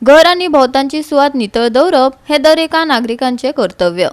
घर आनी भोंवतणची सुवात नितळ दवरप हें दर एका नागरिकांचें कर्तव्य.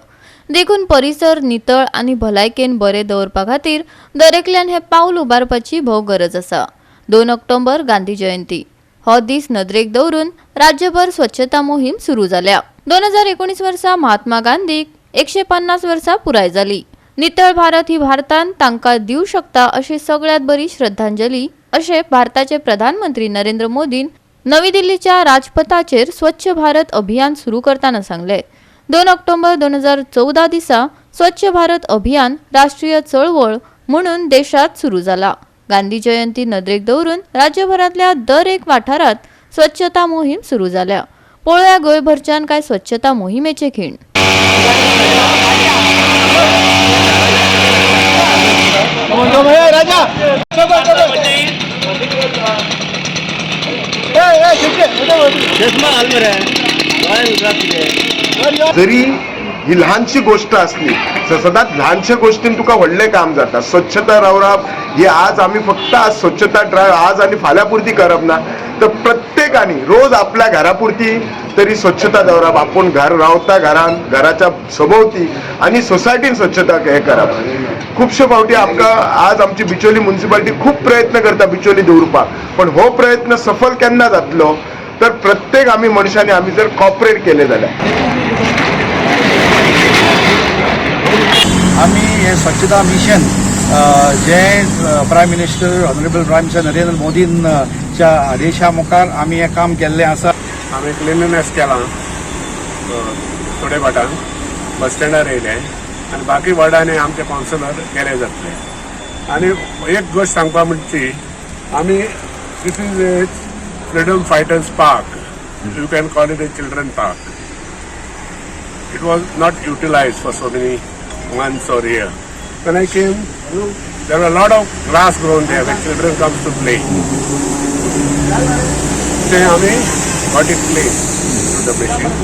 देखून परिसर नितळ आनी भलायकेन बरें दवरपा खातीर दरेकल्यान हें पावल उबारपाची भोव गरज आसा. 2 ऑक्टोबर गांधी जयंती हो दीस नदरेक दवरून राज्यभर स्वच्छता मोहीम सुरू जाल्या. 2019 वर्सा महात्मा गांधीक 150 वर्सां पुराय जाली. नितळ भारत ही भारतान तांकां दिवं शकता अशी सगळ्यांत बरी श्रद्धांजली अशें भारताचे प्रधानमंत्री नरेंद्र मोदीन नवी दिल्लीच्या राजपथाचेर स्वच्छ भारत अभियान सुरू करतना सांगलें. 2 ऑक्टोबर 2014 दिसा स्वच्छ भारत अभियान राष्ट्रीय चळवळ म्हणून देशात सुरू जाला. गांधी जयंती नदरेक दवरून राज्यभरांतल्या दर एक वाठारात स्वच्छता मोहीम सुरू जाल्या. पळोवया गोंयभरच्यान काय स्वच्छता मोहिमेचे खीण. जरी ही ल्हानशी गोष्ट असली सदांच ल्हानशे गोष्टीन तुका व्हडलें काम जाता. स्वच्छता रावप ही आज आमी फक्त आज स्वच्छता ड्रायव्ह आज आनी फाल्यां पुरती करप ना, तर प्रत्येकानी रोज आपल्या घरा पुरती तरी स्वच्छता दवरप. आपूण घर रावता घरान, घराच्या सभोवती आनी सोसायटीन स्वच्छता हे करप. खुबशे फावटी आमकां आज आमची बिचोली म्युनिसिपालिटी खूब प्रयत्न करता बिचोली दवरपाक, पण हो प्रयत्न सफल केन्ना जातलो तर प्रत्येक आमी मनशांनी आमी जर कॉपरेट केले जाल्यार. आमी हे स्वच्छता मिशन जे prime minister honourable prime minister Narendra मोदींच्या आदेशा मुखार आमी हें काम केल्लें आसा. आमी क्लिनलीनेस केलां थोडे वाटान बस स्टँडार येयले आनी बाकी वॉर्डांनी आमचे कावन्सिलर गेले जातले. आनी एक गोश्ट सांगपा म्हणची आमी this is a freedom fighters park, you can call it a children park. It was not utilized for so many months or year. When I came, there were a lot of grass grown there where children comes to play. Then आमी got it clean through the machine.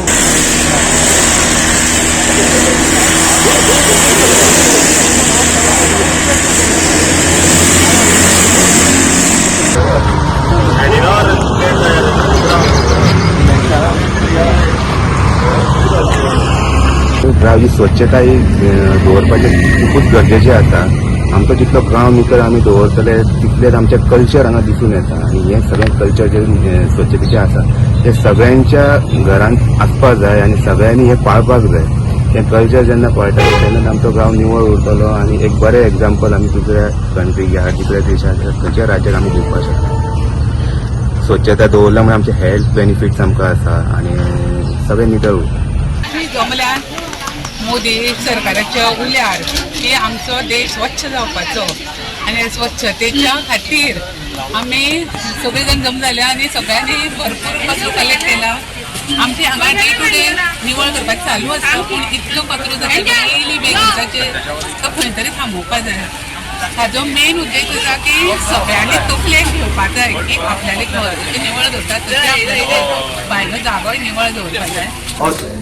ही स्वच्छता ही दवरपाचें खुबूच गरजेचें आसा. आमचो जितलो गांव नितळ आमी दवरतले तितलेंच आमचें कल्चर हांगा दिसून येता आनी हें सगळें कल्चर जें स्वच्छतेचें आसा तें सगळ्यांच्या घरांत आसपाक जाय आनी सगळ्यांनी हें पाळपाक जाय. तें कल्चर जेन्ना पाळटलें तेन्नाच आमचो गांव निवळ उरतलो आनी एक बरें एग्जाम्पल आमी दुसऱ्या कंट्रीक ह्या दुसऱ्या देशाक खंयच्या राज्याक आमी दिवपाक शकता. स्वच्छता दवरल्या म्हूण आमचे हेल्थ बेनिफिट्स आमकां आसा आनी सगळें नितळ उरता. जमल्यान मोदी सरकाराच्या उल्यार की आमचो देश स्वच्छ जावपाचो आनी स्वच्छतेच्या खातीर आमी सगळे जाण जम जाले आनी सगळ्यांनी भरपूर कचरो कलेक्ट केला. आमचे हांगा डे टू डे निवळ करपाक चालू आसता, पूण इतलो कचरो जाता डेली बेगिसाचेर तो खंय तरी थांबोवपा जाय. हाजो मेन उद्देश आसा की सगळ्यांनी तकलेक घेवपा जाय की आपल्याले घर जशें निवळ दवरतात तशें आपल्यालो भायलो जागोय निवळ दवरपा जाय.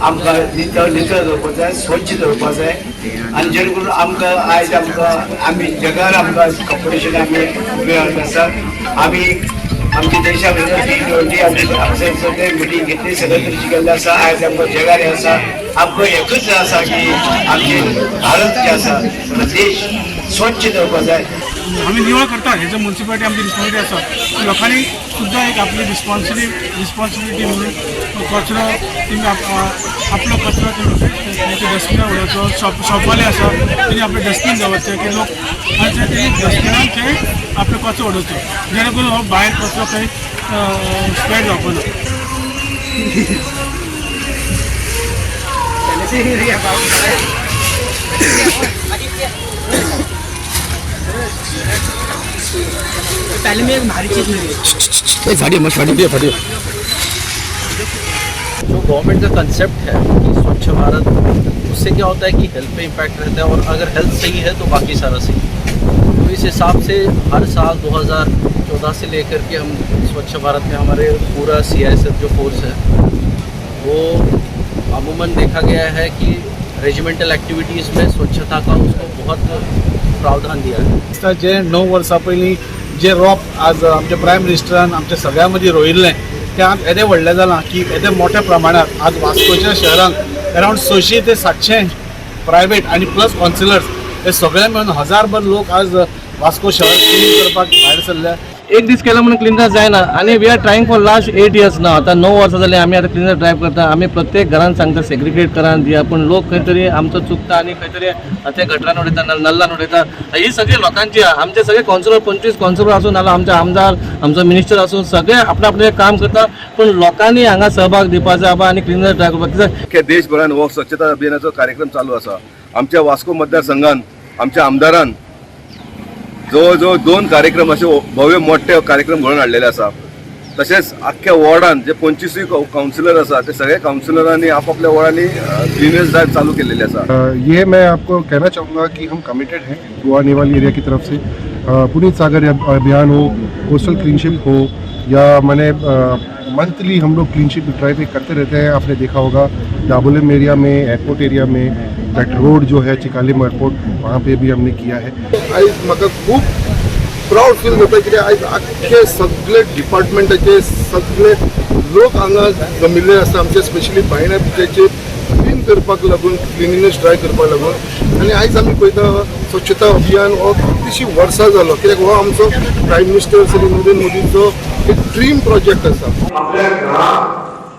आमकां नितळ नितळ दवरपाक जाय, स्वच्छ दवरपाक जाय आनी जेणे करून आमकां आयज आमकां आमी जगार आमकां कॉम्पिटिशन आमी मेळत आसा. आमी आमच्या देशा भितर G20 आमचे सगळे मिटींग घेतली, सगळे तरेची केल्ले आसा. आयज आमकां जगार हें आसा. आमकां एकूच आसा की आमचे भारत जे आसा देश स्वच्छ दवरपाक जाय. आमी निवळ करता हेजो म्युनिसिपालिटी आमची रिस्पॉन्सिबिलिटी आसा. लोकांनी सुद्दां एक आपली रिस्पॉन्सिबिलिटी म्हणून कचरो तेमी आपलो कचरो तेमी डस्टबिनान उडोवचो. शॉपवाले आसा तेणी आपलें डस्टबीन दवरचें की लोक आनी तेणी डस्टबिनान थंय आपलो कचरो उडोवचो, जेणे करून हो भायर कचरो खंय स्प्रेड जावपो ना. जो गवर्नमेंट का कंसेप्ट है कि स्वच्छ भारत, उससे क्या होता है कि हेल्थ पे इम्पैक्ट रहता है और अगर हेल्थ सही है तो बाकी सारा सही है. तो इस हिसाब से हर साल 2014 से लेकर के हम स्वच्छ भारत में हमारे पूरा सीआईएसएफ जो फोर्स है वो अमूमन देखा गया है कि रेजिमेंटल एक्टिविटीज़ में स्वच्छता का उसको बहुत प्रावधान दिया है. दिसता जे 9 वर्सां पयलीं जे रोप आज आमच्या प्रायम मिनिस्टरान आमच्या सगळ्यां मदीं रोयिल्लें. तें येदें व्हडलें जालां की येदें मोठ्या प्रमाणात आज वास्कोच्या शहरांत अरावंड 600 ते 700 प्रायवेट आनी प्लस कावन्सिलर्स हे सगळे मेळून हजारभर लोक आज वास्को शहर क्लीन करपाक भायर सरल्या. एक दीस केला म्हणून क्लिननेस जायना आनी we are trying for last 8 years ना. आतां 9 वर्सां जालीं आमी आतां क्लिननेस ड्रायव करता. आमी प्रत्येक घरान सांगता सेग्रिगेट करा दिया, पूण लोक खंय तरी आमचो चुकता आनी खंय तरी ते गटरान उडयता, नल्लान उडयता. ही सगळी लोकांची आहा. आमचे सगळे कावन्सिलर, 25 कावन्सिलर आसूं नाल्यार आमचे आमदार, आमचो मिनिस्टर आसूं, सगळे आपले आपले काम करता, पूण लोकांनी हांगा सहभाग दिवपाचो आहा आनी क्लिननेस ड्रायव करपाक कित्याक अख्ख्या देशभरान हो स्वच्छता अभियानाचो कार्यक्रम चालू आसा. आमच्या वास्को मतदारसंघान आमच्या आमदारान जवळ जवळ 2 कार्यक्रम असे भव्य मोठे कार्यक्रम घडोवन हाडलेले आसा. तशेंच आख्ख्या वॉर्डान जे 25 कावन्सिलर आसा ते सगळे कावन्सिलरांनी आपापल्या वॉर्डांनी क्लिननेस ड्रायव्ह चालू केलेली आसा. ये मैं आपको कहना चाहूँगा कि हम कमिटेड हैं गोवा नेवल एरिया की तरफ से. पुनीत सागर अभियान हो, कोस्टल क्लीनशिप हो या मैंने मंथली हम लोग क्लीनशिप ड्राइव एक करते रहते हैं. आपने देखा होगा दाबोलिम एरिया में, एयरपोर्ट एरिया में, that road जो है चिकालिम एयरपोर्ट, वहाँ पे भी हमने किया है. आयज म्हाका खूब प्रावड फील जाता कित्याक आयज आख्खे सगळे डिपार्टमेंटाचे सगळे लोक हांगा जमिल्ले आसा. आमचे स्पेशली बायणा बिचाचे क्लीन करपाक लागून, क्लिनिनेस ड्रायव करपाक लागून. आनी आयज आमी पळयता स्वच्छता अभियान हो कितलीशीं वर्सां जालो, कित्याक हो आमचो प्रायम मिनिस्टर श्री नरेंद्र मोदीचो एक ड्रीम प्रोजेक्ट आसा. आपल्या घराक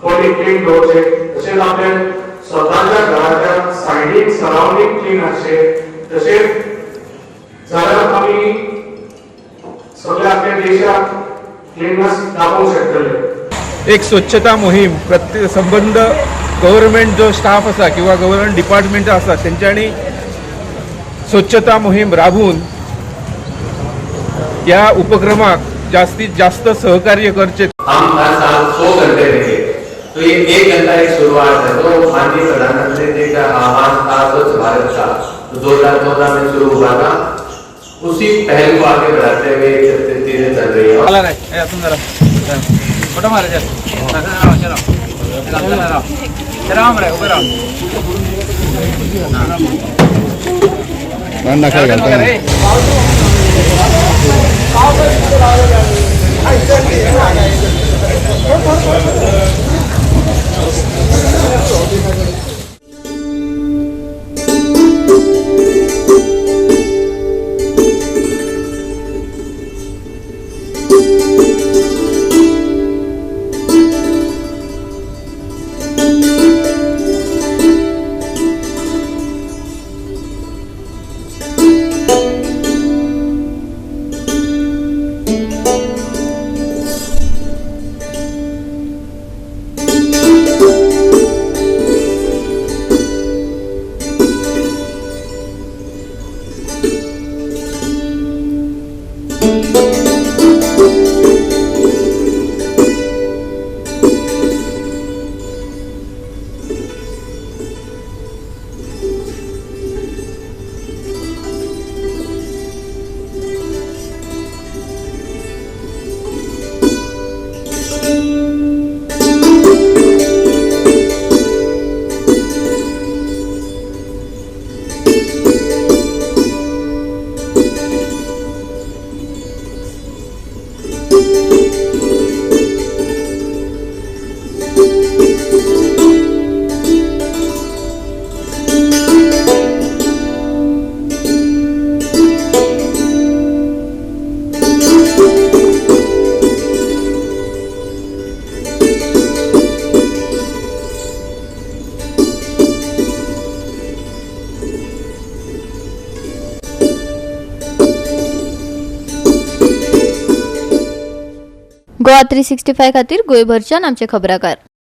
बॉडी क्लीन दवरचे, तशेंच आपल्या स्वताच्या घराच्या सायडीक सरावंडींग क्लीन आसचे, तशेंच जाल्यार आमी सगळ्या आपल्या देशाक क्लिननेस दाखोवंक शकतले. एक स्वच्छता मोहीम प्रत्येक संबंद गव्हर्मेंट जो स्टाफ आसा किंवा गव्हर्मेंट डिपार्टमेंट आसा तेंच्यांनी स्वच्छता मोहीम राबोवन ह्या उपक्रमाक जास्तीत जास्त सहकार्य करचे. हम हर साल 100 घंटे देंगे, तो ये 1 घंटा एक शुरुआत है. तो माननीय प्रधानमंत्री जी का आह्वान था स्वच्छ भारत का, तो 2014 में शुरू हुआ था, उसी पहल को आगे बढ़ाते हुए ये चीजें चल रही है. आला नाही हे अजून जरा फोटो मारा. चल चलो चलो मरे उभे राहा. गोवा 365 खातीर गोंयभरच्यान आमचे खबराकार.